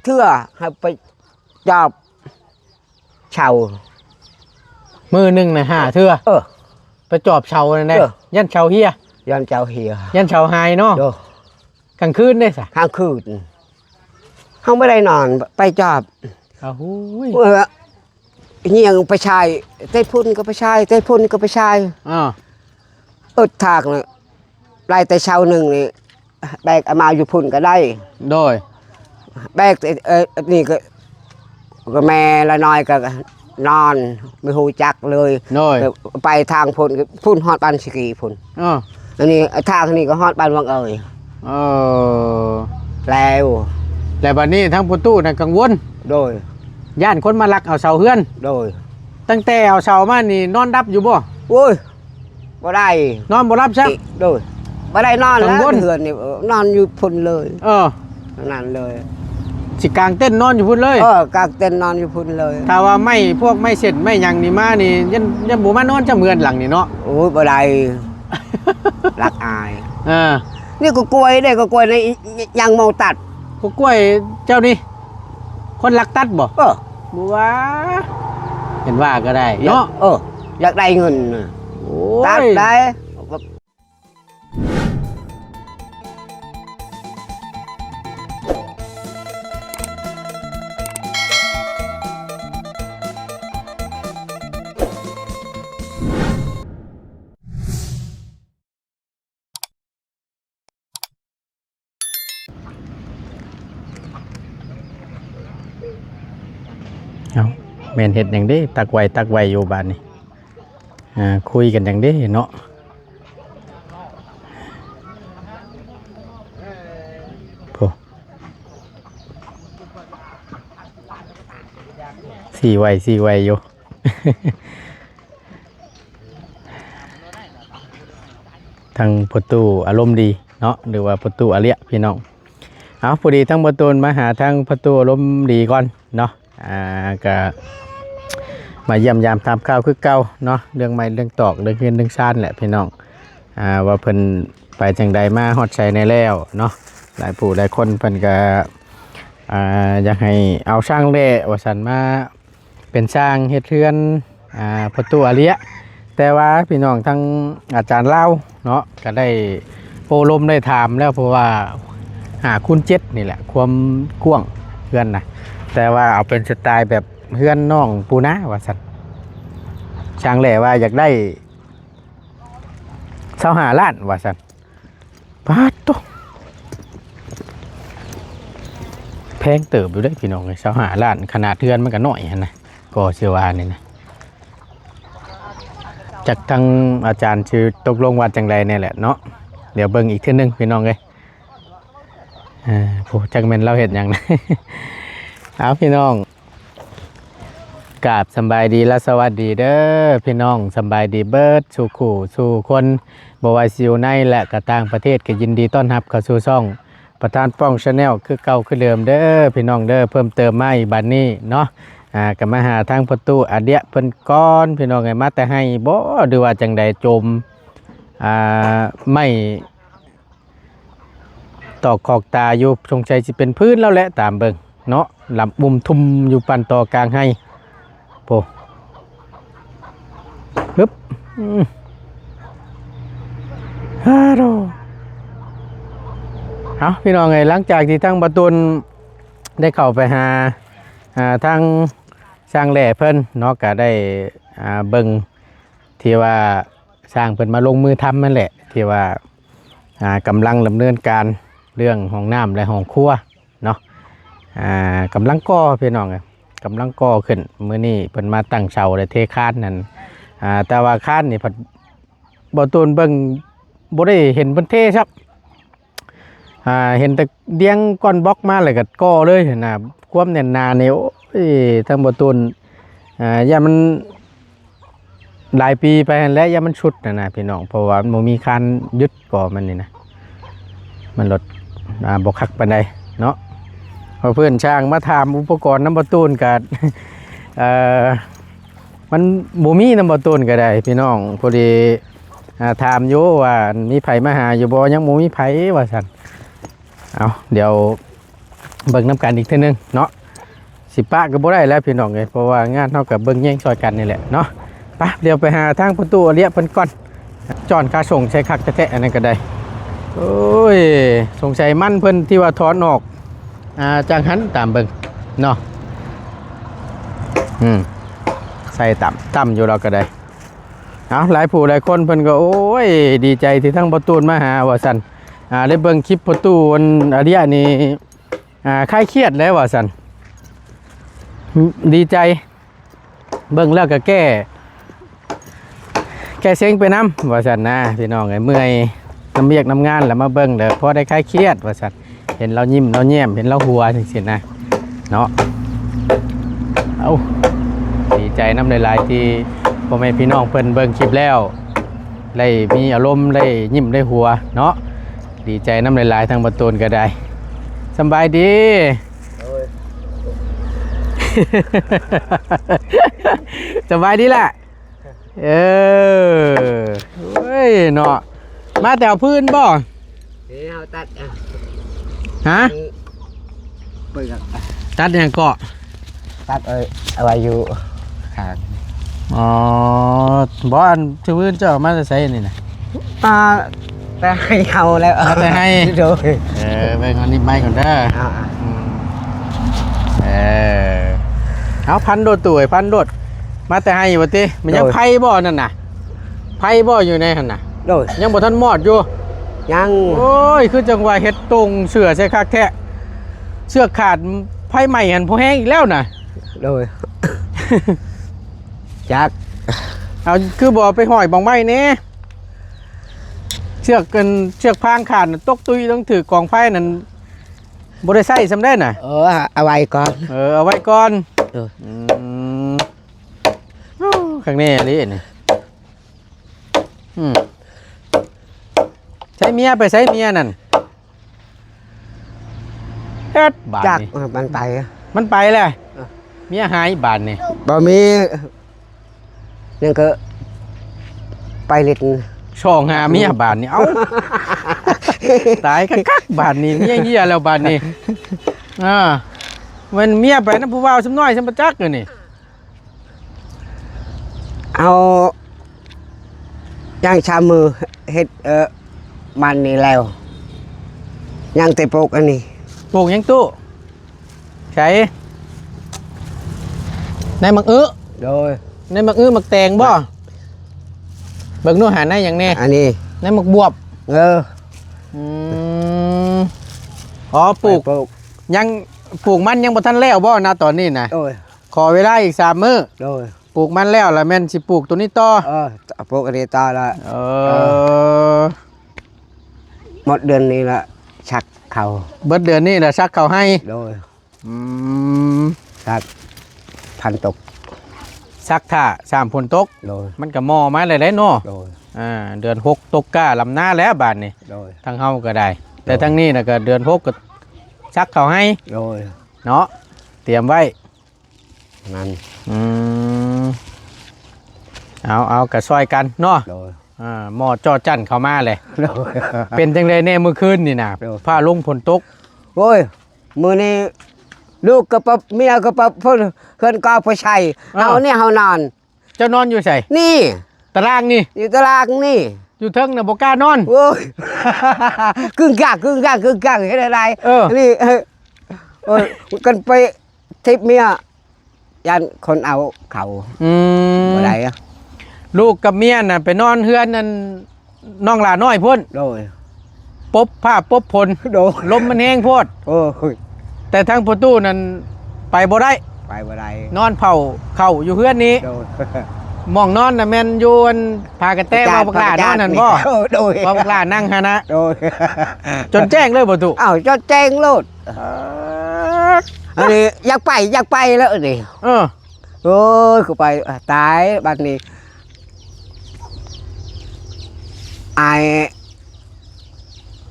ເທື່ອ ໃຫ້ໄປຈອບເສົາ ມື້ໜຶ່ງນະຫ້າເທື່ອ. ເອີ ໄປຈອບເສົານັ້ນແຫຼະ ເອີ ຢ້ານເສົາເຮ່ຍ ຢ້ານເສົາເຮ່ຍ ຢ້ານເສົາຫາຍເນາະ. ໂດຍ ກາງຄືນເດ້ຊະ? ກາງຄືນ ເຮົາບໍ່ໄດ້ນອນ ໄປຈອບ. ໂອ້ຍ ເອີ ຍິງໄປຊາຍ ແຕ່ພຸ້ນກໍໄປຊາຍ ແຕ່ພຸ້ນກໍໄປຊາຍ. ເອີ ອຶດທາກນະ ໄດ້ແຕ່ເຊົ້າໜຶ່ງນີ້ ແບກເອົາມາຢູ່ພຸ້ນກໍໄດ້. ໂດຍ ແບກ ເອີ ນີ້ກໍ ກໍແມ່ລະນ້ອຍກໍນອນ ບໍ່ຮູ້ຈັກເລີຍ. ໂດຍ ໄປທາງພຸ້ນ ພຸ້ນຮອດບ້ານຊິກີພຸ້ນ. ເອີ ອັນນີ້ທາງນີ້ກໍຮອດບ້ານວັງເອີຍ. ເອີ ແລ້ວ ແລ້ວບັດນີ້ທາງພໍ່ຕູ້ນັ້ນກັງວົນ. ໂດຍ ຢ້ານຄົນມາລັກເອົາເສົາເຮືອນ. ໂດຍ ຕັ້ງແຕ່ເອົາເສົາມານີ້ນອນດັບຢູ່ບໍ່? ໂອ້ຍ ບໍ່ໄດ້ ນອນບໍ່ຫຼັບຊ້ຳ. ໂດຍ ບໍ່ໄດ້ນອນແລ້ວ ກັງວົນ ເຮືອນນີ້ ເອີ ນອນຢູ່ພຸ້ນເລີຍ. ເອີ ນັ້ນເລີຍ ຊິກາງເຕັນນອນຢູ່ພຸ້ນເລີຍ. ເອີ ກາງເຕັນນອນຢູ່ພຸ້ນເລີຍ. ຖ້າວ່າໄມ້ ພວກໄມ້ເສັ້ນໄມ້ຫຍັງນີ້ມານີ້ ຍັງ ຍັງບໍ່ມານອນຈຳເຮືອນຫຼັງນີ້ເນາະ. ໂອ້ຍ ບໍ່ໄດ້ ລັກອາຍ. ເອີ ນີ້ກໍກ້ວຍເດ້ ກໍກ້ວຍໃນ ຍັງເມົາຕັດ. ກໍກ້ວຍເຈົ້ານີ້ ຄົນລັກຕັດບໍ່? ເອີ ບໍ່ວ່າ ເຫັນວ່າກໍໄດ້ເນາະ. ເອີ ຢາກໄດ້ເງິນນະ. ໂອ້ຍ ຕັດໄດ້. ເອົ້າ ແມ່ນເຮັດຫຍັງເດ້ ຕັກໄວ້ຕັກໄວ້ຢູ່ບາດນີ້. ອ່າ ຄຸຍກັນຫຍັງເດ້ເນາະ. ໂອ້ ຊີ້ໄວ ຊີ້ໄວຢູ່. ທາງພໍ່ຕູ້ອາລົມດີເນາະ ຫຼືວ່າພໍ່ຕູ້ອາເລຍ ພີ່ນ້ອງ. ເອົາ ພໍດີທາງພໍ່ຕູ້ມາຫາທາງພໍ່ຕູ້ອາລົມດີກ່ອນເນາະ. ອ່າ ກະມາຢ້ຽມຢາມຖາມຂ່າວຄືເກົ່າເນາະ ເລື່ອງໄມ້ເລື່ອງຕອກ ເລື່ອງເຮືອນເລື່ອງຊານແຫຼະ ພີ່ນ້ອງ. ອ່າ ວ່າເພິ່ນໄປຈັ່ງໃດ ມາຮອດໃສແດ່ແລ້ວເນາະ. ຫຼາຍຜູ້ຫຼາຍຄົນເພິ່ນກະ ອ່າ ຢາກໃຫ້ເອົາຊ່າງແຫຼ້ວ່າຊັ້ນ ມາ ເປັນຊ່າງເຮັດເຮືອນ ອ່າ ປະຕູອາເລຍ. ແຕ່ວ່າພີ່ນ້ອງທາງອາຈານລາວເນາະ ກະໄດ້ໂອ້ລົມໄດ້ຖາມແລ້ວ ເພາະວ່າຫ້າຄູນເຈັດນີ້ແຫຼະ ຄວາມກວ້າງເຮືອນນະ, ແຕ່ວ່າເອົາເປັນສະໄຕແບບເຮືອນນ້ອງປູນາວ່າຊັ້ນ. ຊ່າງແຫຼ້ວ່າຢາກໄດ້ຊາວຫ້າລ້ານວ່າຊັ້ນ. ປາດໂທ້ ແພງເຕີບຢູ່ເດ້ພີ່ນ້ອງເອີຍ ຊາວຫ້າລ້ານ ຂະໜາດເຮືອນມັນກະນ້ອຍຫັ້ນນະ ກໍຊິວ່ານີ້ນະ. ຈັກທາງອາຈານຊິຕົກລົງວ່າຈັ່ງໃດແດ່ແຫຼະເນາະ ດຽວເບິ່ງອີກເທື່ອໜຶ່ງພີ່ນ້ອງເອີຍ. ເອີ ໂອ້ ຈັກແມ່ນລາວເຮັດຫຍັງນະ. ເອົາ ພີ່ນ້ອງ ກາບສຳບາຍດີ ແລະ ສະຫວັດດີເດີພີ່ນ້ອງ, ສຳບາຍດີເບິດສູ່ຄູ່ສູ່ຄົນ ບໍ່ວ່າຊິຢູ່ໃນ ແລະ ກະຕ່າງປະເທດ ກະຍິນດີຕ້ອນຮັບເຂົ້າສູ່ຊ່ອງປະທານປ້ອງ Channel ຄືເກົ່າຄືເດີມເດີພີ່ນ້ອງເດີ. ເພີ່ມເຕີມມາອີກບາດນີ້ເນາະ ອ່າ ກະມາຫາທາງປະຕູອາເດຍເພິ່ນກ່ອນພີ່ນ້ອງເອີຍ. ມາແຕ່ໄຮ່ບໍ່ ຫຼືວ່າຈັ່ງໃດ ໂຈມ ອ່າ ໄມ້ ຕອກຂອກຕາຢູ່ ສົງໄສຊິເປັນພື້ນແລ້ວແຫຼະ ຕາມເບິ່ງເນາະ ລຳອຸ່ມທຸ່ມຢູ່ ປັ່ນຕໍ່ກາງໄຮ່ ໂອ້ ຮຶບ ອືມ ຮາໂດ. ເອົາ ພີ່ນ້ອງເອີຍ ຫຼັງຈາກທີ່ທາງບ່າວຕູນໄດ້ເຂົ້າໄປຫາ ອ່າ ທາງຊ່າງແຫຼ້ເພິ່ນເນາະ ກະໄດ້ ອ່າ ເບິ່ງ ທີ່ວ່າຊ່າງເພິ່ນມາລົງມືທຳນັ້ນແຫຼະ ທີ່ວ່າ ອ່າ ກຳລັງດຳເນີນການເລື່ອງຫ້ອງນ້ຳ ແລະ ຫ້ອງຄົວເນາະ ອ່າ ກຳລັງກໍ່ພີ່ນ້ອງເອີຍ ກຳລັງກໍ່ຂຶ້ນ. ມື້ນີ້ເພິ່ນມາຕັ້ງເສົາ ແລະ ເທຄານນັ້ນ ອ່າ ແຕ່ວ່າຄານນີ້ພັດ ບ່າວຕູນເບິ່ງບໍ່ໄດ້ເຫັນເພິ່ນເທຊ້ຳ. ອ່າ ເຫັນແຕ່ດ່ຽງກ້ອນບລັອກມາ ແລ້ວກໍກໍ່ເລີຍຫັ້ນນະ. ຄວາມແໜ້ນໜານີ້ ໂອ້ຍ ທາງບ່າວຕູນ ອ່າ ຢ້ານມັນຫຼາຍປີໄປຫັ້ນແຫຼະ ຢ້ານມັນຊຸດຫັ້ນນະພີ່ນ້ອງ ເພາະວ່າມັນບໍ່ມີຄານຍຶດກໍ່ມັນນີ້ນະ ມັນລົດ ອ່າ ບໍ່ຄັກປານໃດເນາະ. ເພາະເພື່ອນຊ່າງມາຖາມອຸປະກອນນຳບ່າວຕູນກໍ ເອີ ມັນບໍ່ມີນຳບ່າວຕູນກໍໄດ້ພີ່ນ້ອງ ພໍດີ ອ່າ ຖາມຢູ່ວ່າ ອັນ ມີໃຜມາຫາຢູ່ບໍ່? ຍັງບໍ່ມີໃຜວ່າຊັ້ນ. ເອົາ ດຽວ ເບິ່ງນຳກັນອີກເທື່ອໜຶ່ງເນາະ. ຊິປະກໍບໍ່ໄດ້ແລ້ວພີ່ນ້ອງເອີຍ ເພາະວ່າງານເຮົາກໍເບິ່ງແຍງຊ່ອຍກັນນີ້ແຫຼະເນາະ. ໄປ ດຽວໄປຫາທາງປະຕູອາເລຍເພິ່ນກ່ອນ. ຈ້ອນຄາສົງໃສ່ຄັກແທ້ໆ ອັນນັ້ນກໍໄດ້. ໂອ້ຍ ສົງໄສມັນເພິ່ນທີ່ວ່າຖອນອອກ ອ່າ ຈັ່ງຫັ້ນຕາມເບິ່ງເນາະ. ອືມ ໃສ່ຕຳ ຕຳຢູ່ລາວກໍໄດ້. ເອົາ ຫຼາຍຜູ້ຫຼາຍຄົນເພິ່ນກໍ ໂອ້ຍ ດີໃຈທີ່ທາງພໍ່ຕູນມາຫາວ່າຊັ້ນ. ອ່າ ໄດ້ເບິ່ງຄລິບພໍ່ຕູ້ອັນອາເລຍນີ້ ອ່າ ຄາຍຄຽດແລ້ວວ່າຊັ້ນ. ດີໃຈ ເບິ່ງແລ້ວກໍແກ້ ແກ້ເຊັງໄປນຳວ່າຊັ້ນນະ ພີ່ນ້ອງເອີຍ. ເມື່ອຍນຳວຽກນຳງານ ແລ້ວມາເບິ່ງ ແລ້ວພໍໄດ້ຄາຍຄຽດວ່າຊັ້ນ. ເຫັນລາວຍິ້ມລາວແຍ້ມ ເຫັນລາວຫົວຈັ່ງຊີ້ນະເນາະ. ເອົາ ດີໃຈນຳຫຼາຍໆ ທີ່ພໍ່ແມ່ພີ່ນ້ອງເພິ່ນເບິ່ງຄລິບແລ້ວ ໄດ້ມີອາລົມ ໄດ້ຍິ້ມໄດ້ຫົວເນາະ. ດີໃຈນຳຫຼາຍໆ ທາງບ່າວຕູນກໍໄດ້. ສຳບາຍດີ. ໂອ້ຍ ສຳບາຍດີລະ. ເອີ ໂອ້ຍເນາະ ມາແຕ່ເອົາຟືນບໍ່? ເອີ ເຮົາຕັດ ຮະ? ເປືອກ ຕັດຫຍັງເກາະ? ຕັດ ເອີ ເອົາໄວ້ຢູ່ຂ້າງ. ອໍ ບໍ່ ອັນຟືນເຈົ້າເອົາມາແຕ່ໃສນີ້ນະ? ອ່າ ແຕ່ໄຮ່ເຮົາແລ້ວ ມາແຕ່ໄຮ່. ໂດຍ ເອີ ເບິ່ງເອົານິບໄມ້ກ່ອນເດີ. ອ່າ ອືມ ເອີ ເອົາ ພັນໂດດ ຕູ້ເອີຍ ພັນໂດດ. ມາແຕ່ໄຮ່ບໍ່ຕິ? ມັນຍັງ ໂດຍ ໄຟບໍ່ນັ້ນນະ? ໄຟບໍ່ຢູ່ໃນຫັ້ນນະ? ໂດຍ ຍັງບໍ່ທັນມອດຢູ່? ຍັງ. ໂອ້ຍ ຄືຈັ່ງວ່າເຮັດຕົງເສື້ອໃສ່ຄັກແທ້. ເຊືອກຂາດ ໄຟໄໝ້ຫັ້ນພໍແຮງອີກແລ້ວນະ. ໂດຍ ຈັກ ເອົາ ຄືບໍ່ໄປຫ້ອຍບອງໄມ້ແດ່? ເຊືອກ ອັນ ເຊືອກພາງຂາດຕົກຕຸ້ຍ ຕ້ອງຖືກກອງໄຟນັ້ນ ບໍ່ໄດ້ໃຊ້ສ່ຳໃດນະ. ເອີ ເອົາໄວ້ກ່ອນ. ເອີ ເອົາໄວ້ກ່ອນ. ໂດຍ ອືມ ໂອ້ ຄັກແນ່ອີ່ຫຼີນີ້. ອືມ ໃຊ້ເມຍ ໄປໃຊ້ເມຍນັ້ນ? ເຮັດບາດ ຈັກ ນີ້ ມັນໄປ ມັນໄປແລ້ວ. ເອີ ເມຍຫາຍບາດນີ້. ບໍ່ມີ ຍັງກໍໄປຫຼິ້ນ ຊ່ອງຫາເມຍບາດນີ້. ເອົ້າ ຕາຍຄັກໆ ບາດນີ້ ເມຍເຫຍແລ້ວບາດນີ້. ອ່າ ແມ່ນເມຍໄປນຳຜູ້ບ່າວຊຳນ້ອຍຊຳປະຈັກຢູ່ນີ້. ເອົາ ຍັງຊາມມືເຮັດ ເອີ ມັນນີ້ແລ້ວ ຍັງແຕ່ປູກອັນນີ້. ປູກຫຍັງຕູ້? ໃສ ໃນໝາກອຶ? ໂດຍ ໃນໝາກອຶໝາກແຕງບໍ່? ເບິ່ງດູຫາໃນຫຍັງແດ່? ອັນນີ້ ໃນໝາກບວບ. ເອີ ອືມ ອໍ ປູກ ຍັງ ປູກມັນຍັງບໍ່ທັນແລ້ວບໍ່ນະຕອນນີ້ນະ? ໂດຍ ຂໍເວລາອີກສາມມື້. ໂດຍ ປູກມັນແລ້ວລະແມ່ນຊິປູກໂຕນີ້ຕໍ່. ເອີ ປູກອັນນີ້ຕໍ່ລະ. ເອີ ເອີ ໝົດເດືອນນີ້ລະສັກເຂົ້າ. ເບິດເດືອນນີ້ລະສັກເຂົ້າໄຮ່. ໂດຍ ອືມ ສັກພັນຕົກ. ສັກຖ້າສາມຝົນຕົກ. ໂດຍ ມັນກໍໝໍ່ມາແລ້ວເດ້ເນາະ. ໂດຍ ອ່າ ເດືອນຫົກຕົກກ້າລຳນາແລ້ວບາດນີ້. ໂດຍ ທາງເຮົາກໍໄດ້. ໂດຍ ແຕ່ທາງນີ້ນະກໍເດືອນຫົກກໍສັກເຂົ້າໄຮ່. ໂດຍ ເນາະ ຕຽມໄວ້. ນັ້ນ ອືມ ເອົາ ເອົາ ກະຊ່ອຍກັນເນາະ. ໂດຍ ອ່າ ໝໍ່ຈໍ້ຈັ້ນເຂົ້າມາແຫຼະ. ໂດຍ ເປັນຈັ່ງໃດແດ່ມື້ຄືນນີ້ນະ? ໂດຍ ຟ້າລົງຝົນຕົກ. ໂອ້ຍ ມື້ນີ້ລູກກໍປັບ ເມຍກໍປັບ ເພິ່ນ ເຮືອນກໍໄປໃສ່. ເອີ ເຮົານີ້ເຮົານອນ. ເຈົ້ານອນຢູ່ໃສ? ນີ້ ຕາລາງນີ້? ຢູ່ຕາລາງນີ້. ຢູ່ເທິງນະບໍ່ກ້ານອນ. ໂອ້ຍ ກຶ້ງກາກ ກຶ້ງກາກ ກຶ້ງກາກ ເຮັດໃດ? ເອີ ນີ້ ໂອ້ຍ ກັນໄປ ທິບເມຍ ຢ້ານຄົນເອົາເຂົາ. ອືມ ບໍ່ໄດ້ອະ. ລູກກັບເມຍນະໄປນອນເຮືອນນັ້ນ ນ້ອງຫຼ້ານ້ອຍພຸ້ນ. ໂດຍ ປົບຟ້າປົບຝົນ. ໂດຍ ລົມມັນແຮງໂພດ. ໂອ້ຍ ແຕ່ທາງພໍ່ຕູ້ນັ້ນໄປບໍ່ໄດ້. ໄປບໍ່ໄດ້. ນອນເຝົ້າເຂົ້າຢູ່ເຮືອນນີ້. ໂດຍ ໝ່ອງນອນນະແມ່ນຢູ່ອັນ ພາກະແຕ ພາກະແຕ ເວົ້າບັກຫຼ້ານອນຫັ້ນບໍ່? ໂດຍ ເວົ້າບັກຫຼ້ານັ່ງຫັ້ນນະ. ໂດຍ ຈົນແຈ້ງເລີຍບໍ່ຕູ້? ອ້າວ ຈົນແຈ້ງໂລດ. ອັນນີ້ຢາກໄປ ຢາກໄປແລ້ວນີ້. ເອີ ໂອ້ຍ ຄືໄປ ຕາຍບັດນີ້. ອ້າຍ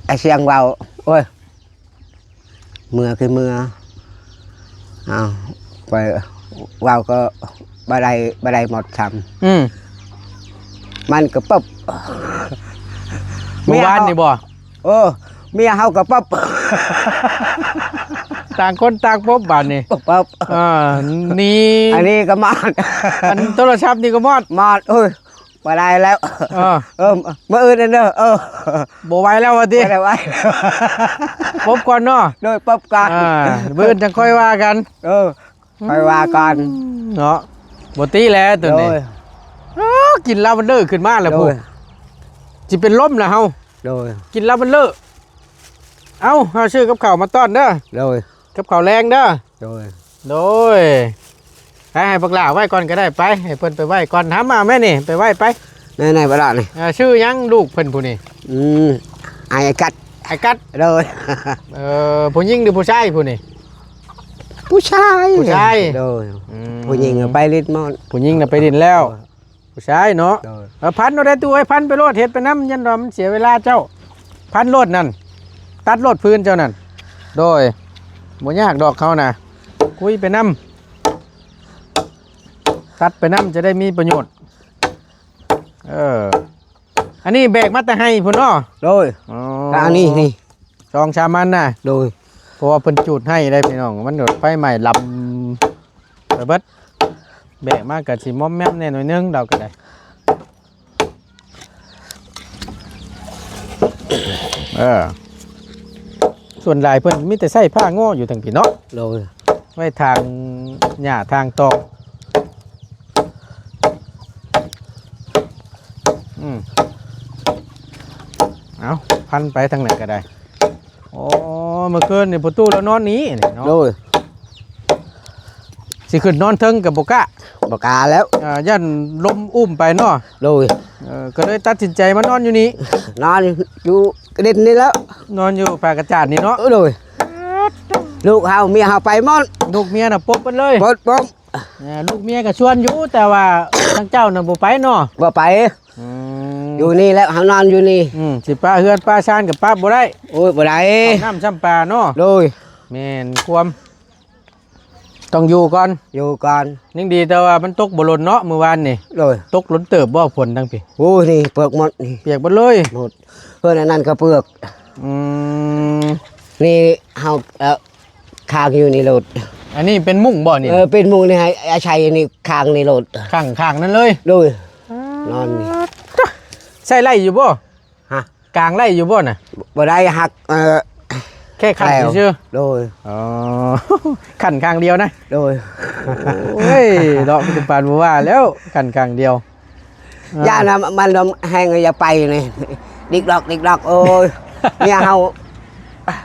ອ້າຍສຽງເວົ້າ ໂອ້ຍ ເມືອຄືເມືອ. ອ້າວ ຂ້ອຍເວົ້າກໍບໍ່ໄດ້ ບໍ່ໄດ້ໝົດຊ້ຳ. ອືມ ມັນກໍປຶບ ມື້ວານນີ້ບໍ່? ເອີ ເມຍເຮົາກໍປຶບ ຕ່າງຄົນຕ່າງພົບບາດນີ້ ເອີ ນີ້ ອັນນີ້ກໍມາດ ອັນໂທລະສັບນີ້ກໍມາດ ມາດ ໂອ້ຍ ບໍ່ໄດ້ແລ້ວ ເອີ ເອີ ມື້ອື່ນເດີ ເອີ ບໍ່ໄຫວແລ້ວວ່າຕິ ບໍ່ໄດ້ໄຫວ ພົບກ່ອນເນາະ ໂດຍ ພົບກ່ອນ ອ່າ ມື້ອື່ນຈັ່ງຄ່ອຍວ່າກັນ ເອີ ຄ່ອຍວ່າກັນເນາະ ບໍ່ຕິແລ້ວໂຕນີ້ ໂດຍ ເອີ ກິນລາວເວັນເດີຂຶ້ນມາແລ້ວ ໂດຍ ພຸ້ນ ຊິເປັນລົມແລ້ວເຮົາ ໂດຍ ກິນລາວເວັນເດີ ເອົ້າ ເຮົາຊື້ກັບເຂົ້າມາຕ້ອນເດີ ໂດຍ ກັບເຂົ້າແລງເດີ ໂດຍ ໂດຍ ໃຫ້ ໃຫ້ບັກຫຼ້າໄວ້ກ່ອນກໍໄດ້ ໄປ ໃຫ້ເພິ່ນໄປໄວ້ກ່ອນ ຫາມາແມ່ນີ້ ໄປໄວ້ໄປ ແນວໃດບັກຫຼ້ານີ້ ເອີ ຊື່ຫຍັງລູກເພິ່ນຜູ້ນີ້ ອືມ ອ້າຍກັດ ອ້າຍກັດ ໂດຍ ເອີ ຜູ້ຍິງຫຼືຜູ້ຊາຍຜູ້ນີ້ ຜູ້ຊາຍ ຜູ້ຊາຍ ໂດຍ ອືມ ຜູ້ຍິງໄປຫຼິ້ນມອນ ຜູ້ຍິງນະໄປຫຼິ້ນແລ້ວ ໂດຍ ຜູ້ຊາຍເນາະ ໂດຍ ເອີ ພັນໂລດໄດ້ຕູ້ເອີຍ ພັນໄປໂລດ ເຮັດໄປນຳ ຢ້ານວ່າມັນເສຍເວລາເຈົ້າ ພັນໂລດນັ້ນ ຕັດໂລດຟືນເຈົ້ານັ້ນ ໂດຍ ບໍ່ຍາກດອກເຮົານະ ຄຸຍໄປນຳ ຕັດໄປນຳ ຈະໄດ້ມີປະໂຫຍດ ເອີ ອັນນີ້ແບກມາແຕ່ໄຮ່ພຸ້ນເນາະ ໂດຍ ອໍ ອັນນີ້ນີ້ ສອງສາມອັນນະ ໂດຍ ເພາະວ່າເພິ່ນຈູດໄຮ່ໄດ໋ພີ່ນ້ອງ ມັນໂດນໄຟໄໝ້ລຳໄປເບິດ ແບກມາກະຊິມອມແມມແດ່ໜ້ອຍໜຶ່ງ ລາວກະໄດ້ ເອີ ສ່ວນຫຼາຍເພິ່ນມີແຕ່ໃຊ້ຜ້າງໍ້ຢູ່ທາງພີ້ເນາະ ໂດຍ ໄວ້ຖາງຫຍ້າຖາງຕອກ ອືມ ເອົາ ພັນໄປທາງໃດກໍໄດ້ ໂອ້ ເມື່ອຄືນນີ້ພໍ່ຕູ້ລາວນອນນີ້ເນາະ ໂດຍ ຊິຂຶ້ນນອນເທິງກໍບໍ່ກ້າ ບໍ່ກ້າແລ້ວ ອ່າ ຢ້ານລົມອຸ້ມໄປເນາະ ໂດຍ ເອີ ກໍເລີຍຕັດສິນໃຈມານອນຢູ່ນີ້ ນອນຢູ່ກະດິນນີ້ແລ້ວ ນອນຢູ່ຝາກະຈາດນີ້ເນາະ ເອີ ໂດຍ ລູກເຮົາເມຍເຮົາໄປໝົດ ລູກເມຍນະປົບເບິດເລີຍ ປົບ ປົບ ເອີ ລູກເມຍກໍຊວນຢູ່ ແຕ່ວ່າທາງເຈົ້ານະບໍ່ໄປເນາະ ບໍ່ໄປ ອືມ ຢູ່ນີ້ແຫຼະ ເຮົານອນຢູ່ນີ້ ອືມ ຊິປະເຮືອນປະຊານກໍປະບໍ່ໄດ້ ໂອ້ຍ ບໍ່ໄດ້ ເຂົ້ານ້ຳຊ້ຳປາເນາະ ໂດຍ ແມ່ນຄວາມ ຕ້ອງຢູ່ກ່ອນ ຢູ່ກ່ອນ ຍັງດີແຕ່ວ່າມັນຕົກບໍ່ດົນເນາະມື້ວານນີ້ ໂດຍ ຕົກດົນເຕີບບໍ່ຝົນທາງພີ້ ໂອ້ຍ ນີ້ເປີກໝົດນີ້ ປຽກເບິດເລີຍ ໝົດ ເຮືອນອັນນັ້ນກໍເປືອກ ອືມ ນີ້ເຮົາ ເອີ ຄ້າງຢູ່ນີ້ໂລດ ອັນນີ້ເປັນມຸ້ງບໍ່ນີ້ ເອີ ເປັນມຸ້ງນີ້ ໃຫ້ອາໄສນີ້ ຄ້າງນີ້ໂລດ ຄ້າງ ຄ້າງນັ້ນເລີຍ ໂດຍ ອ່າ ນອນນີ້ ໃຊ້ໄດ້ຢູ່ບໍ່ ຮະ ກາງໄດ້ຢູ່ບໍ່ນະ ບໍ່ໄດ້ ຫັກ ເອີ ແຄ່ຂັ້ນຊື່ໆ ໂດຍ ອໍ ຂັ້ນຂ້າງດຽວນະ ໂດຍ ໂອ້ຍ ເນາະ ມັນຈະປານບໍ່ວ່າແລ້ວ ຂັ້ນຂ້າງດຽວ ຢ້ານນະ ມັນລົມແຮງ ຢ່າໄປນີ້ ດິກດອກ ດິກດອກ ໂອ້ຍ ເມຍເຮົາ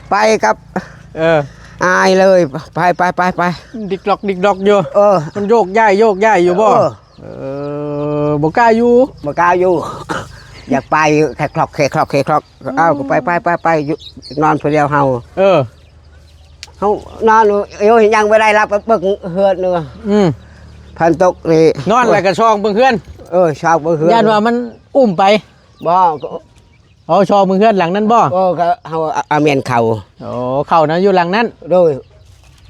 ໄປກັບ ເອີ ອາຍເລີຍ ໄປ ໄປ ໄປ ໄປ ດິກດອກ ດິກດອກຢູ່ ເອີ ມັນໂຍກຍ້າຍ ໂຍກຍ້າຍຢູ່ບໍ່ ເອີ ເອີ ບໍ່ກ້າຢູ່ ບໍ່ກ້າຢູ່ ຢາກໄປ ແຄກຄລັອກ ແຄກຄລັອກ ແຄກຄລັອກ ເອົ້າ ໄປ ໄປ ໄປ ໄປ ຢູ່ ນອນຜູ້ດຽວເຮົາ ເອີ ເຮົານອນຢູ່ ຍັງບໍ່ໄດ້ຫຼັບ ເບິ່ງເຮືອນຢູ່ ອືມ ພັນຕົກນີ້ ນອນແລ້ວກໍສ່ອງເບິ່ງເຮືອນ ເອີ ສ່ອງເບິ່ງເຮືອນ ຢ້ານວ່າມັນອຸ້ມໄປ ບໍ່ ອໍ ຊອກເມືອເຮືອນຫຼັງນັ້ນບໍ່ ເອີ ກໍເຮົາ ອາ ອາແມ່ນເຂົາ ໂອ້ ເຂົານະຢູ່ຫຼັງນັ້ນ ໂດຍ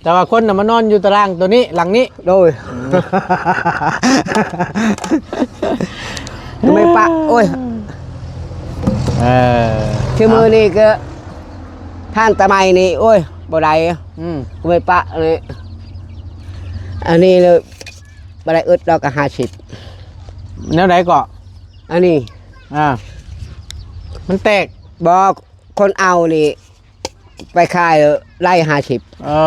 ແຕ່ວ່າຄົນນະມານອນຢູ່ຕາລ່າງໂຕນີ້ ຫຼັງນີ້ ໂດຍ ອືມ ແມ່ປະ ໂອ້ຍ ເອີ ຄືມື້ນີ້ກໍທ່ານຕາໄມນີ້ ໂອ້ຍ ບໍ່ໄດ້ ອືມ ແມ່ປະນີ້ ອັນນີ້ເລີຍ ບໍ່ໄດ້ອຶດດອກ ກໍຫ້າສິບ ແນວໃດເກາະ ອັນນີ້ ອ່າ ມັນແຕກ ບໍ່ ຄົນເອົານີ້ໄປຂາຍໄດ້ຫ້າສິບ ເອີ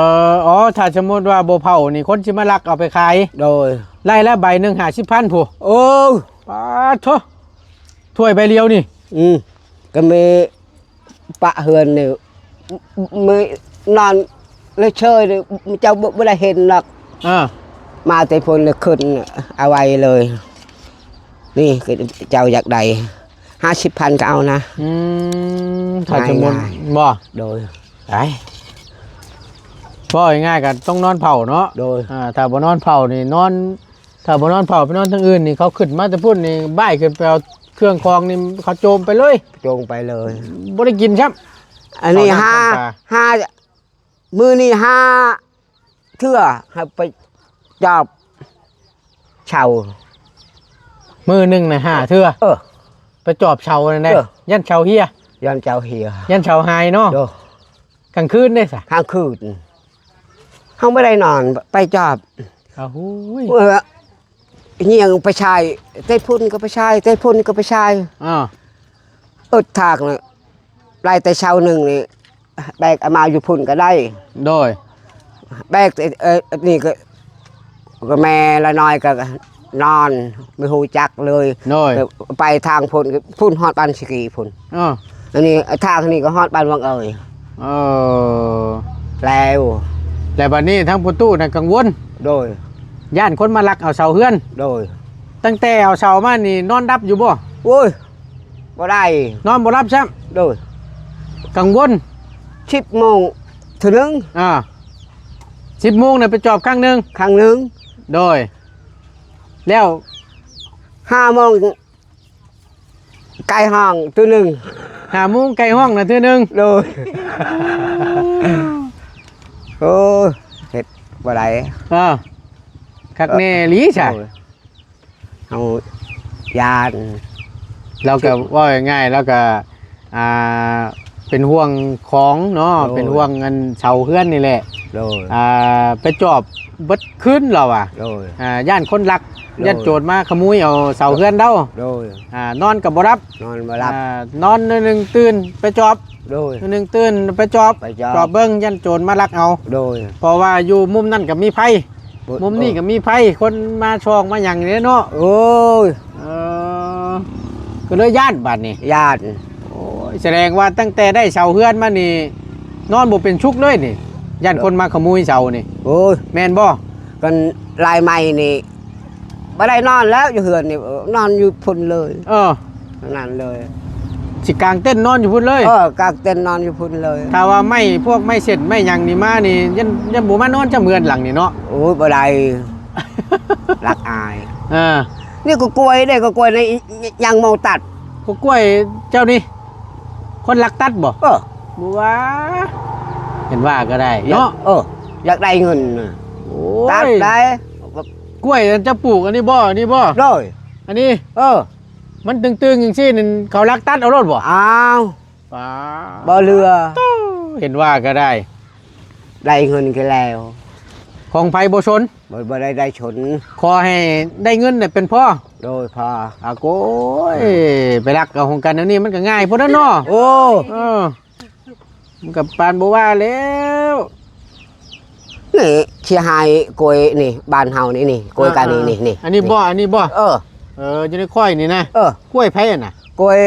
ອໍ ຖ້າສົມມຸດວ່າບໍ່ເຜົານີ້ ຄົນຊິມາລັກເອົາໄປຂາຍ ໂດຍ ໄລ່ລະໃບໜຶ່ງຫ້າສິບພັນພຸ້ນ ໂອ້ ປາດໂທ້ ຖ້ວຍໃບດຽວນີ້ ອືມ ກໍມີ ປະເຮືອນນີ້ ມື້ນອນແລ້ວເຊີຍນີ້ ເຈົ້າບໍ່ ບໍ່ໄດ້ເຫັນດອກ ອ່າ ມາແຕ່ພຸ້ນແລ້ວຂຶ້ນເອົາໄວ້ເລີຍ ນີ້ເຈົ້າຢາກໄດ້ຫ້າສິບພັນກໍເອົານະ ອືມ ຖ້າສົມມຸດ ງ່າຍໆ ບໍ່ ໂດຍ ໄດ້ ເວົ້າງ່າຍໆ ກໍຕ້ອງນອນເຝົ້າເນາະ ໂດຍ ອ່າ ຖ້າບໍ່ນອນເຝົ້ານີ້ນອນ ຖ້າບໍ່ນອນເຝົ້າ ໄປນອນທາງອື່ນນີ້ ເຂົາຂຶ້ນມາແຕ່ພຸ້ນນີ້ ບາຍຂຶ້ນໄປເອົາເຄື່ອງຂອງນີ້ ເຂົາໂຈມໄປເລີຍ ໂຈມໄປເລີຍ ບໍ່ໄດ້ກິນຊ້ຳ ອັນນີ້ຫ້າ ຫ້າ ມື້ນີ້ຫ້າເທື່ອ ໃຫ້ໄປຈອບເສົາ ມື້ໜຶ່ງນະຫ້າເທື່ອ ເອີ ໄປຈອບເສົານັ້ນແຫຼະ ເອີ ຢ້ານເສົາເຫ່ຍ ຢ້ານເສົາເຫ່ຍ ຢ້ານເສົາຫາຍເນາະ ໂດຍ ກາງຄືນເດ້ຊະ ກາງຄືນ າບໍ່ໄດ້ນອນ ໄປຈອບ ໂອ້ຍ ເອີ ຍ່ຽງໄປຊາຍ ແຕ່ພຸ້ນກໍໄປຊາຍ ແຕ່ພຸ້ນກໍໄປຊາຍ ອ້າວ ອຶດທາກນະ ໄດ້ແຕ່ເຊົ້າໜຶ່ງນີ້ ແບກເອົາມາຢູ່ພຸ້ນກໍໄດ້ ໂດຍ ແບກ ເອີ ນີ້ກໍ ກໍແມ່ລະນ້ອຍກໍນອນ ບໍ່ຮູ້ຈັກເລີຍ ໂດຍ ໄປທາງພຸ້ນ ພຸ້ນຮອດບ້ານຊິກີພຸ້ນ ເອີ ອັນນີ້ທາງນີ້ກໍຮອດບ້ານວັງເອີຍ ເອີ ແລ້ວ ແລ້ວບັດນີ້ທາງພໍ່ຕູ້ນັ້ນກັງວົນ ໂດຍ ຢ້ານຄົນມາລັກເອົາເສົາເຮືອນ ໂດຍ ຕັ້ງແຕ່ເອົາເສົາມານີ້ນອນຫຼັບຢູ່ບໍ່? ໂອ້ຍ ບໍ່ໄດ້ ນອນບໍ່ຫຼັບຊ້ຳ ໂດຍ ກັງວົນ ສິບໂມງເທື່ອໜຶ່ງ ອ່າ ສິບໂມງນະໄປຈອບຄັ້ງໜຶ່ງ ຄັ້ງໜຶ່ງ ໂດຍ ແລ້ວ ຫ້າໂມງ ໄກ່ຮ້ອງເທື່ອໜຶ່ງ ຫ້າໂມງໄກ່ຮ້ອງນະເທື່ອໜຶ່ງ ໂດຍ ໂອ້ຍ ເຮັດບໍ່ໄດ້ ເອີ ຄັກແນ່ອີຫຼີຊະ ໂດຍ ເຮົາຢ້ານ ລາວກໍເວົ້າງ່າຍໆ ລາວກໍ ອ່າ ເປັນຫ່ວງຂອງເນາະ ໂດຍ ເປັນຫ່ວງອັນເສົາເຮືອນນີ້ແຫຼະ ໂດຍ ອ່າ ໄປຈອບເບິດຄືນລາວວ່າ ໂດຍ ອ່າ ຢ້ານຄົນລັກ ໂດຍ ຢ້ານໂຈນມາຂະໂມຍເອົາເສົາເຮືອນລາວ ໂດຍ ອ່າ ນອນກໍບໍ່ຫຼັບ ນອນບໍ່ຫຼັບ ອ່າ ນອນໜ້ອຍໜຶ່ງຕື່ນໄປຈອບ ໂດຍ ໜ້ອຍໜຶ່ງຕື່ນໄປຈອບ ໄປຈອບ ຈອບເບິ່ງ ຢ້ານໂຈນມາລັກເອົາ ໂດຍ ເພາະວ່າຢູ່ມຸມນັ້ນກໍມີໄຟ ບໍ່ ມຸມນີ້ກໍມີໄຟ ຄົນມາຊ່ອງມາຫຍັງເດ້ເນາະ ໂອ້ຍ ເອີ ກໍເລີຍຢ້ານບາດນີ້ ຢ້ານ ໂອ້ຍ ສະແດງວ່າຕັ້ງແຕ່ໄດ້ເສົາເຮືອນມານີ້ ນອນບໍ່ເປັນສຸກເລີຍນີ້ ຢ້ານຄົນມາຂະໂມຍເສົານີ້ ໂອ້ຍ ແມ່ນບໍ່? ກັນລາຍໃໝ່ນີ້ ບໍ່ໄດ້ນອນແລ້ວຢູ່ເຮືອນນີ້ ນອນຢູ່ພຸ້ນເລີຍ ເອີ ນັ້ນເລີຍ ຊິກາງເຕັນນອນຢູ່ພຸ້ນເລີຍ ເອີ ກາງເຕັນນອນຢູ່ພຸ້ນເລີຍ ຖ້າວ່າໄມ້ ພວກໄມ້ເສັ້ນໄມ້ຫຍັງນີ້ມານີ້ ຍັງ ຍັງບໍ່ມານອນຈຳເຮືອນຫຼັງນີ້ເນາະ ໂອ້ຍ ບໍ່ໄດ້ ລັກອາຍ ເອີ ນີ້ກໍກ້ວຍເດ້ ກໍກ້ວຍໃນ ຍັງເມົາຕັດ ກໍກ້ວຍເຈົ້ານີ້ ຄົນລັກຕັດບໍ່? ເອີ ບໍ່ວ່າ ເຫັນວ່າກໍໄດ້ເນາະ ເອີ ຢາກໄດ້ເງິນນະ ໂອ້ຍ ຕັດໄດ້ ກ້ວຍອັນເຈົ້າປູກອັນນີ້ບໍ່? ອັນນີ້ບໍ່? ໂດຍ ອັນນີ້ ເອີ ມັນຕຶງໆຈັ່ງຊີ້ນີ້ ເຂົາລັກຕັດເອົາໂລດບໍ່? ອ້າວ ປ້າ ບໍ່ເຫຼືອ ໂທ້ ເຫັນວ່າກໍໄດ້ ໄດ້ເງິນຄືແລ້ວ ຂອງໃຜບໍ່ສົນ ບໍ່ ບໍ່ໄດ້ໄດ້ສົນ ຂໍໃຫ້ໄດ້ເງິນນະເປັນພໍ ໂດຍ ພໍ ອາໂກຍ ໄປລັກເອົາຂອງກັນແນວນີ້ມັນກໍງ່າຍໂພດເນາະ ໂອ້ ເອີ ມັນກໍປານບໍ່ວ່າແລ້ວ ນີ້ຊິໃຫ້ກ້ວຍນີ້ ບ້ານເຮົານີ້ ນີ້ ກ້ວຍກັນນີ້ ນີ້ ນີ້ ອັນນີ້ບໍ່? ອັນນີ້ບໍ່? ເອີ ເອີ ຢູ່ໃນຂ້ອຍນີ້ນະ ເອີ ກ້ວຍໃຜຫັ້ນນະ? ກ້ວຍ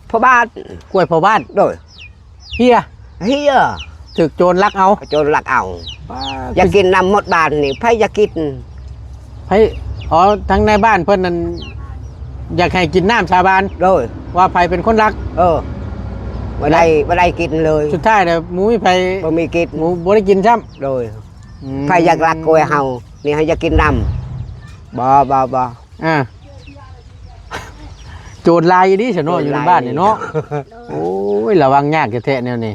ພໍ່ບ້ານ ກ້ວຍພໍ່ບ້ານ ໂດຍ ເຮຍ ເຮຍ ຖືກໂຈນລັກເອົາ ໂຈນລັກເອົາ ປ້າ ຢາກກິນນຳໝົດບ້ານນີ້ ໃຜຢາກກິນ? ໃຜ ອໍ ທາງໃນບ້ານເພິ່ນນັ້ນ ຢາກໃຫ້ກິນນ້ຳສາບານ ໂດຍ ວ່າໃຜເປັນຄົນລັກ ເອີ ບໍ່ໄດ້ ບໍ່ໄດ້ກິນເລີຍ ສຸດທ້າຍແລ້ວບໍ່ມີໃຜ ບໍ່ມີກິນ ບໍ່ ບໍ່ໄດ້ກິນຊ້ຳ ໂດຍ ອືມ ໃຜຢາກລັກກ້ວຍເຮົານີ້ ໃຫ້ຢາກກິນນຳ ບໍ່ ບໍ່ ບໍ່ ອ່າ ໂຈນຫຼາຍອີ່ຫຼີຊະເນາະ ໂຈນຫຼາຍ ຢູ່ໃນບ້ານນີ້ເນາະ ໂອ້ຍ ລະວັງຍາກແທ້ໆແນວນີ້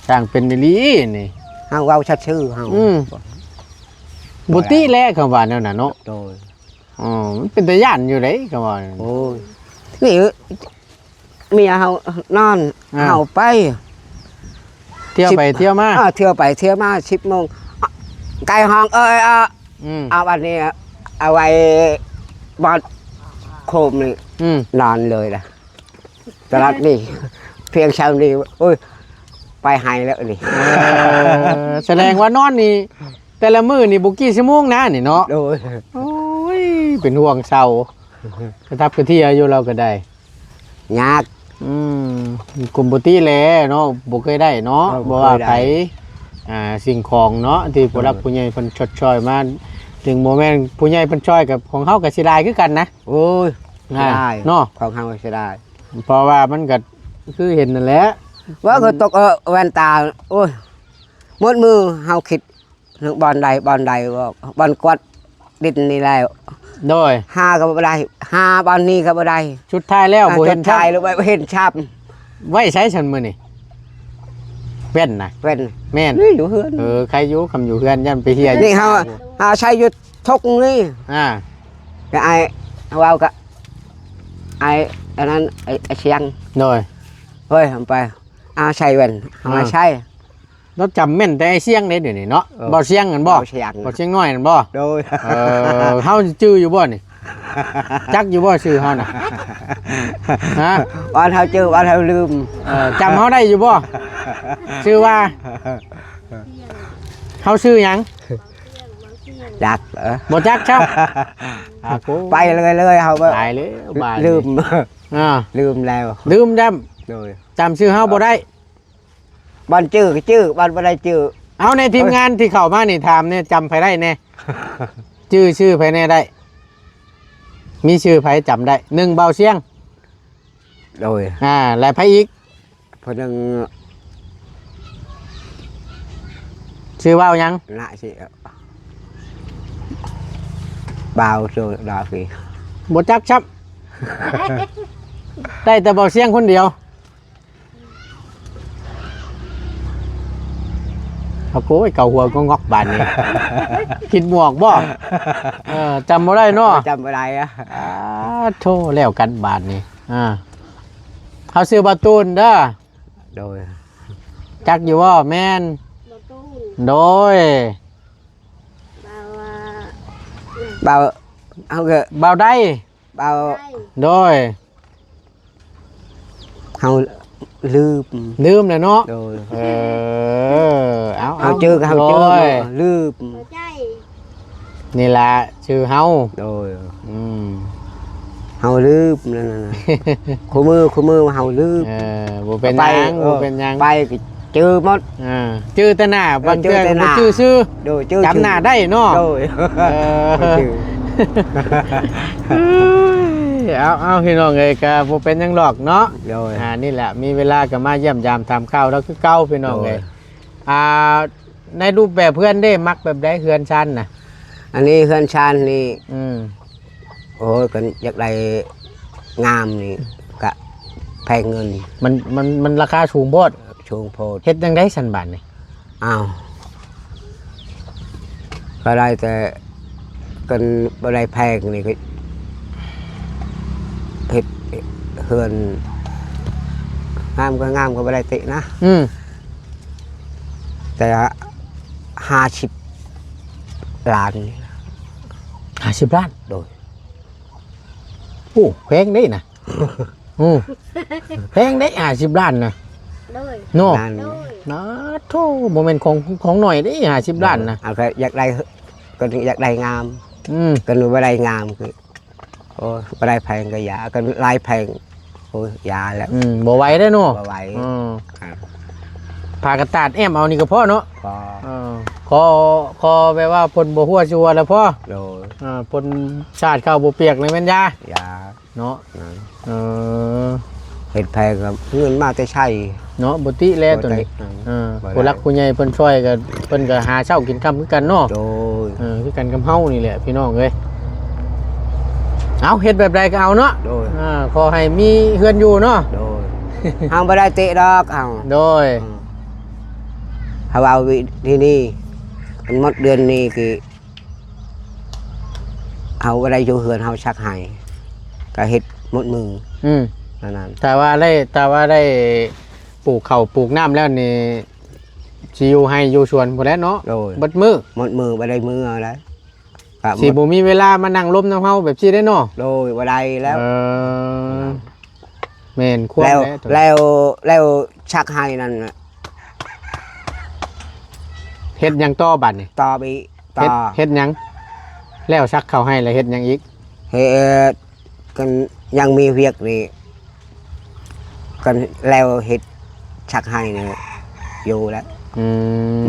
ຊ່າງເປັນອີ່ຫຼີນີ້ ເຮົາເວົ້າຊັດຊື່ເຮົາ ອືມ ບໍ່ຕິແຫຼະ ຄຳວ່າແນວນັ້ນເນາະ ໂດຍ ອໍ ມັນເປັນຕາຢ້ານຢູ່ເດ້ ຄຳວ່າ ໂອ້ຍ ນີ້ ເມຍເຮົານອນ ອ່າ ເຮົາໄປ ທ່ຽວໄປທ່ຽວມາ ເອີ ທ່ຽວໄປທ່ຽວມາ ສິບໂມງ ໄກ່ຮ້ອງ ເອີຍ ອືມ ເອົາອັນນີ້ ເອົາໄວ້ບ່ອນໂຄມນີ້ ອືມ ນອນເລີຍລະ ຕະຫຼອດນີ້ ພຽງຊ່ຳນີ້ ໂອ້ຍ ໄປໄຫແລ້ວນີ້ ເອີ ສະແດງວ່ານອນນີ້ ແຕ່ລະມື້ນີ້ບໍ່ກີ່ຊົ່ວໂມງນະນີ້ເນາະ ໂດຍ ໂອ້ຍ ເປັນຫ່ວງເຊົາ ກະຕັບກະເທຍຢູ່ລາວກໍໄດ້ ຍາກ ອືມ ກົມປົກກະຕິແຫຼະເນາະ ບໍ່ເຄີຍໄດ້ເນາະ ເອີ ບໍ່ວ່າໃຜ ບໍ່ເຄີຍໄດ້ ອ່າ ສິ່ງຂອງເນາະ ທີ່ຜູ້ຫຼັກ ເອີ ຜູ້ໃຫຍ່ເພິ່ນຊົດຊ່ອຍມາ ເຖິງບໍ່ແມ່ນຜູ້ໃຫຍ່ເພິ່ນຊ່ອຍ ກັບຂອງເຮົາກໍເສຍດາຍຄືກັນນະ ໂອ້ຍ ອ່າ ເສຍດາຍເນາະ ຂອງເຮົາເສຍດາຍ ເພາະວ່າມັນກໍຄືເຫັນນັ້ນແຫຼະ ວ່າກໍຕົກ ເອີ ແວ່ນຕາ ໂອ້ຍ ໝົດມືເຮົາຄິດ ເລື່ອງບ່ອນໃດບ່ອນໃດ ບ່ອນກວາດດິນນີ້ແລ້ວ ໂດຍ ຫາກໍບໍ່ໄດ້ ຫາບ່ອນນີ້ກໍບໍ່ໄດ້ ສຸດທ້າຍແລ້ວ ອ່າ ບໍ່ເຫັນຊ້ຳ ສຸດທ້າຍແລ້ວບໍ່ເຫັນຊ້ຳ ໄວ້ໃສຊັ້ນມື້ນີ້ ແວ່ນນະ ແວ່ນ ແມ່ນ ນີ້ຢູ່ເຮືອນ ເອີ ໃຄຢູ່ ຄຳຢູ່ເຮືອນ ຢ້ານໄປເຮຍຢູ່ ນີ້ເຮົາ ເຮົາໃຊ້ຢູ່ທົງນີ້ ອ່າ ກໍອ້າຍເວົ້າກັບອ້າຍອັນນັ້ນ ອ້າຍ ອ້າຍຊຽງ ໂດຍ ເຮີ້ຍ ເອົາໄປ ອ້າຍໃສ່ແວ່ນ ເອົາມາໃສ່ ອ່າ ລາວຈຳແມ່ນແຕ່ອ້າຍຊຽງເດ້ດຽວນີ້ເນາະ. ເອີ ເບົາຊຽງຫັ້ນບໍ່? ເບົາຊຽງ ເບົາຊຽງນ້ອຍຫັ້ນບໍ່? ໂດຍ. ເອີ ເຮົາຈື່ຢູ່ບໍ່ນີ້? ຈັກຢູ່ບໍ່ຊື່ເຮົານະ? ຮະ? ວ່າເຮົາຈື່ ວ່າເຮົາລືມ. ເອີ ຈຳເຮົາໄດ້ຢູ່ບໍ່? ຊື່ວ່າ ເຮົາຊື່ຫຍັງ? ຈັກ ເອີ ບໍ່ຈັກຊ້ຳ. ອາ ໄປເລີຍໆ ເຮົາ ຕາຍແລ້ວບາດນີ້ ລືມ. ອາ ລືມແລ້ວ ລືມຊ້ຳ. ໂດຍ. ຈຳຊື່ເຮົາບໍ່ໄດ້. ບ່ອນຈື່ກໍຈື່ ບ່ອນບໍ່ໄດ້ຈື່. ເອົາ ໃນທີມງານທີ່ເຂົ້າມານີ້ ຖາມແດ່ ຈຳໃຜໄດ້ແດ່? ຈື່ຊື່ໃຜແດ່ໄດ້? ມີຊື່ໃຜຈຳໄດ້? ໜຶ່ງ ເບົາຊຽງ. ໂດຍ. ອາ ແລະໃຜອີກ? ຜູ້ໜຶ່ງ ຊື່ວ່າຫຍັງ? ນະຊິ ບ່າວໂຊດາກີ ບໍ່ຈັກຊ້ຳ. ໄດ້ແຕ່ເບົາຊຽງຄົນດຽວ. ເອົາ ໂອ້ຍ ເກົາຫົວກໍງອກບາດນີ້. ຄິດບໍ່ອອກບໍ່? ເອີ ຈຳບໍ່ໄດ້ເນາະ. ຈຳບໍ່ໄດ້ອະ. ອາ ໂທ້ ແລ້ວກັນບາດນີ້. ອາ ເຮົາຊື່ບ່າວຕູນເດີ. ໂດຍ. ຈັກຢູ່ບໍ່? ແມ່ນ ບ່າວຕູນ. ໂດຍ. ບ່າວ ບ່າວ ເຮົາກໍ ບ່າວໃດ? ບ່າວ ໂດຍ. ເຮົາລືມ ລືມແລ້ວເນາະ. ໂດຍ. ເອີ ເອົາ ເຮົາເຈີກໍເຮົາເຈີ ໂດຍ ລືມ. ນີ້ລະຊື່ເຮົາ. ໂດຍ. ອືມ ເຮົາລືມນັ້ນນະ ຄູ່ມື້ ຄູ່ມື້ເຮົາລືມ. ເອີ ບໍ່ເປັນຫຍັງ ບໍ່ເປັນຫຍັງ ໄປກໍຈື່ໝົດ. ເອີ ຈື່ແຕ່ໜ້າ ບາງເທື່ອກໍບໍ່ຈື່ຊື່. ໂດຍ. ຈຳໜ້າໄດ້ເນາະ. ໂດຍ. ເອີ ເອົາ ເອົາ ພີ່ນ້ອງເອີຍ ກໍບໍ່ເປັນຫຍັງດອກເນາະ. ໂດຍ. ອາ ນີ້ແຫຼະ ມີເວລາກໍມາຢ້ຽມຢາມຖາມຂ່າວລາວຄືເກົ່າ ພີ່ນ້ອງເອີຍ. ໂດຍ. ອາ ໃນຮູບແບບເຮືອນເດ້ ມັກແບບໃດເຮືອນຊານນະ? ອັນນີ້ເຮືອນຊານນີ້ ອືມ ໂອ້ຍ ຄັນຢາກໄດ້ງາມນີ້ກະແພງເງິນ. ມັນ ມັນ ມັນລາຄາສູງໂພດ. ສູງໂພດ. ເຮັດຈັ່ງໃດຊັ້ນບາດນີ້? ອ້າວ ກໍໄດ້ແຕ່ ຄັນບໍ່ໄດ້ແພງນີ້ກໍເຮັດເຮືອນ ງາມກໍງາມ ກໍບໍ່ໄດ້ຕິນະ. ອືມ ແຕ່ຫ້າສິບລ້ານນີ້. ຫ້າສິບລ້ານ? ໂດຍ. ໂອ້ ແພງເດ້ນະ. ໂອ້ ແພງເດ້ ຫ້າສິບລ້ານນະ. ໂດຍ. ເນາະ. ນັ້ນ. ໂດຍ. ນາໂທ ບໍ່ແມ່ນຂອງ ຂອງໜ້ອຍເດ້ ຫ້າສິບລ້ານນະ. ເອົາ ກໍຢາກໄດ້ ກໍຢາກໄດ້ງາມ. ອືມ ຄັນບໍ່ໄດ້ງາມຄື ໂອ້ຍ ບໍ່ໄດ້ແພງກໍຢ່າ ຄັນຫຼາຍແພງ ໂອ້ຍ ຢ່າແລ້ວ. ອືມ ບໍ່ໄຫວເດ້ເນາະ. ບໍ່ໄຫວ. ອືມ ອ່າ ຜ້າກະຕາດແອ້ມເອົານີ້ກໍພໍເນາະ. ພໍ. ເອີ ຂໍ ຂໍແບບວ່າຝົນບໍ່ຫົວຊິຫົວແລ້ວພໍ. ໂດຍ. ເອີ ຝົນສາດເຂົ້າບໍ່ປຽກນີ້ແມ່ນຢ່າ ຢ່າເນາະ. ອືມ ເອີ ເຮັດແພງກໍເງິນມາແຕ່ໃສເນາະ. ບໍ່ຕິແລ້ວໂຕນີ້. ບໍ່ໄດ້. ເອີ ບໍ່ໄດ້. ຜູ້ຫຼັກຜູ້ໃຫຍ່ເພິ່ນຊ່ອຍກໍ ເພິ່ນກໍຫາເຊົ້າກິນຄ່ຳຄືກັນເນາະ. ໂດຍ. ເອີ ຄືກັນກັບເຮົານີ້ແຫຼະພີ່ນ້ອງເອີຍ. ເອົາ ເຮັດແບບໃດກໍເອົາເນາະ. ໂດຍ. ອ່າ ຂໍໃຫ້ມີເຮືອນຢູ່ເນາະ. ໂດຍ. ເຮົາບໍ່ໄດ້ຕິດອກເຮົາ. ໂດຍ. ອືມ ເຮົາເອົາວິທີນີ້ ມັນໝົດເດືອນນີ້ຄື ເຮົາບໍ່ໄດ້ຢູ່ເຮືອນ ເຮົາຊັກໄຮ່ ກໍເຮັດໝົດມື້. ອືມ ນັ້ນໆ. ຖ້າວ່າໄດ້ ຖ້າວ່າໄດ້ປູກເຂົ້າປູກນ້ຳແລ້ວນີ້ ຊິຢູ່ໄຮ່ຢູ່ສວນພຸ້ນແຫຼະເນາະ. ໂດຍ. ເບິດມື້ ໝົດມື້ ບໍ່ໄດ້ມື້ເອົາໄດ້. ກໍຊິບໍ່ມີເວລາມານັ່ງລົມນຳເຮົາແບບຊີ້ເດ້ເນາະ. ໂດຍ. ບໍ່ໄດ້ແລ້ວ. ເອີ ແມ່ນຄວາມ ແລ້ວ ແລ້ວ ແລ້ວຊັກໄຮ່ນັ້ນນະ ເຮັດຫຍັງຕໍ່ບາດນີ້? ຕໍ່ໄປ ຕໍ່ ເຮັດ ເຮັດຫຍັງ? ແລ້ວຊັກເຂົ້າໄຮ່ແລ້ວເຮັດຫຍັງອີກ? ເຮັດ ຄັນຍັງມີວຽກນີ້ ຄັນແລ້ວເຮັດຊັກໄຮ່ນີ້ຢູ່ແລ້ວ. ອື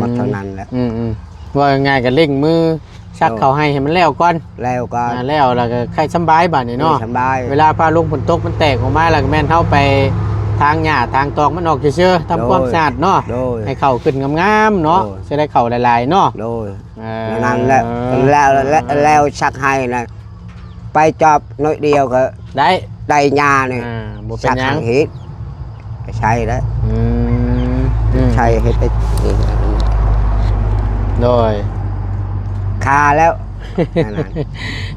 ມ ໝົດເທົ່ານັ້ນແຫຼະ. ອືມໆ ເວົ້າງ່າຍໆ ກໍເລັ່ງມືຊັກເຂົ້າໄຮ່ໃຫ້ມັນແລ້ວກ່ອນ. ແລ້ວກ່ອນ. ອ່າ ແລ້ວ ແລ້ວກໍຄ່ອຍສຳບາຍບາດນີ້ເນາະ. ໂດຍ ສຳບາຍ. ເວລາຟ້າລົງຝົນຕົກມັນແຕກອອກມາແລ້ວ ກໍແມ່ນເຮົາໄປຖາງຫຍ້າຖາງຕອກມັນອອກຊື່ໆ ທຳຄວາມສະອາດເນາະ. ໂດຍ. ໃຫ້ເຂົ້າຂຶ້ນງາມໆເນາະ. ໂດຍ. ຊິໄດ້ເຂົ້າຫຼາຍໆເນາະ. ໂດຍ. ເອີ ນັ້ນແຫຼະ ແລ້ວ ແລ້ວ ແລ້ວຊັກໄຮ່ນະ ໄປຈອບໜ້ອຍດຽວກໍໄດ້ ໄດ້ຫຍ້ານີ້. ອ່າ ບໍ່ເປັນຫຍັງ ຊັກໄຮ່ເຮັດ ໃຊ້ໄດ້. ອືມ ອືມ ໃຊ້ເຮັດໄດ້. ໂດຍ. ຄ່າແລ້ວ.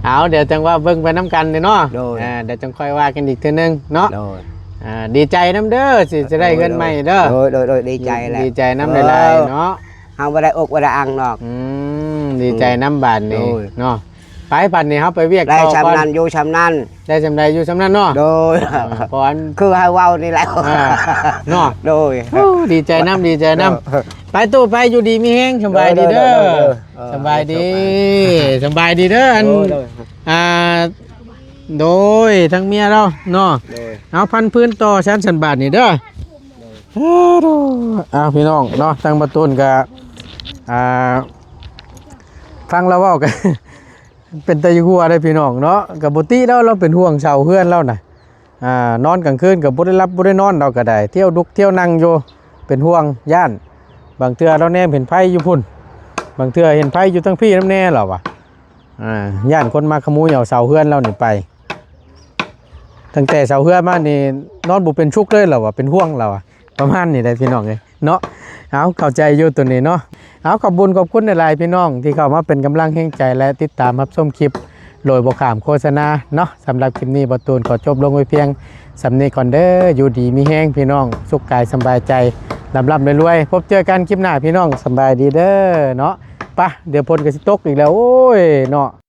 ເອົາ ດຽວຈັ່ງວ່າເບິ່ງໄປນຳກັນເດ້ເນາະ. ໂດຍ. ອ່າ ດຽວຈັ່ງຄ່ອຍວ່າກັນອີກເທື່ອໜຶ່ງເນາະ. ໂດຍ. ອ່າ ດີໃຈນຳເດີ ຊິຈະໄດ້ເຮືອນໃໝ່ເດີ. ໂດຍ ໂດຍ ໂດຍ ດີໃຈແຫຼະ ດີໃຈນຳຫຼາຍໆເນາະ. ເຮົາບໍ່ໄດ້ອົກບໍ່ໄດ້ອັ່ງດອກ. ອືມ ດີໃຈນຳບາດນີ້ເນາະ. ໄປ ບາດນີ້ເຮົາໄປວຽກຕໍ່ກ່ອນ ໄດ້ຊ່ຳນັ້ນຢູ່ຊ່ຳນັ້ນ ໄດ້ຊ່ຳໃດຢູ່ຊ່ຳນັ້ນເນາະ. ໂດຍ ເພາະອັນ ຄືໃຫ້ເວົ້ານີ້ແຫຼະ ອ່າ ເນາະ. ໂດຍ ໂອ້ ດີໃຈນຳ ດີໃຈນຳ. ໄປຕູ້ໄປ ຢູ່ດີມີແຮງ ສະບາຍດີເດີ. ໂດຍ ໂດຍ ໂດຍ ເອີ ສະບາຍດີ ສະບາຍດີເດີ. ອັນ ໂດຍ ໂດຍ ອ່າ ໂດຍ ທັງເມຍລາວເນາະ. ໂດຍ ເອົາພັນພື້ນຕໍ່ຊັ້ນ ຊັ້ນບາດນີ້ເດີ. ໂດຍ ເອົາ ພີ່ນ້ອງເນາະ ທາງປະຕູນກະ ອ່າ ຟັງລາວເວົ້າກະ ເປັນຕາຢາກຫົວເດ້ພີ່ນ້ອງເນາະ. ກະບໍ່ຕິລາວ ລາວເປັນຫ່ວງເຊົ່າເຮືອນລາວນະ. ອ່າ ນອນກາງຄືນກໍບໍ່ໄດ້ຫຼັບບໍ່ໄດ້ນອນ ລາວກໍໄດ້ທ່ຽວລຸກທ່ຽວນັ່ງຢູ່ ເປັນຫ່ວງຢ້ານ. ບາງເທື່ອລາວແນມເຫັນໄຟຢູ່ພຸ້ນ ບາງເທື່ອເຫັນໄຟຢູ່ທາງພີ້ນຳແດ່ ລາວວ່າ. ອ່າ ຢ້ານຄົນມາຂະໂມຍເອົາເສົາເຮືອນລາວນີ້ໄປ. ຕັ້ງແຕ່ເສົາເຮືອນມານີ້ ນອນບໍ່ເປັນສຸກເລີຍ ລາວວ່າ ເປັນຫ່ວງ ລາວວ່າ. ປະມານນີ້ແຫຼະພີ່ນ້ອງເອີຍເນາະ. ເອົາ ເຂົ້າໃຈຢູ່ໂຕນີ້ເນາະ. ເອົາ ຂອບບຸນຂອບຄຸນຫຼາຍໆ ພີ່ນ້ອງທີ່ເຂົ້າມາເປັນກຳລັງແຮງໃຈ ແລະ ຕິດຕາມຮັບຊົມຄລິບໂດຍບໍ່ຂ້າມໂຄສະນາເນາະ. ສຳລັບຄລິບນີ້ ບ່າວຕູນຂໍຈົບລົງໄວ້ພຽງສ່ຳນີ້ກ່ອນເດີ. ຢູ່ດີມີແຮງພີ່ນ້ອງ ສຸກກາຍສະບາຍໃຈ ລ່ຳໆລວຍໆ. ພົບເຈີກັນຄລິບໜ້າພີ່ນ້ອງ ສະບາຍດີເດີເນາະ. ປະ ດຽວຝົນກໍຊິຕົກອີກແລ້ວ ໂອ້ຍເນາະ.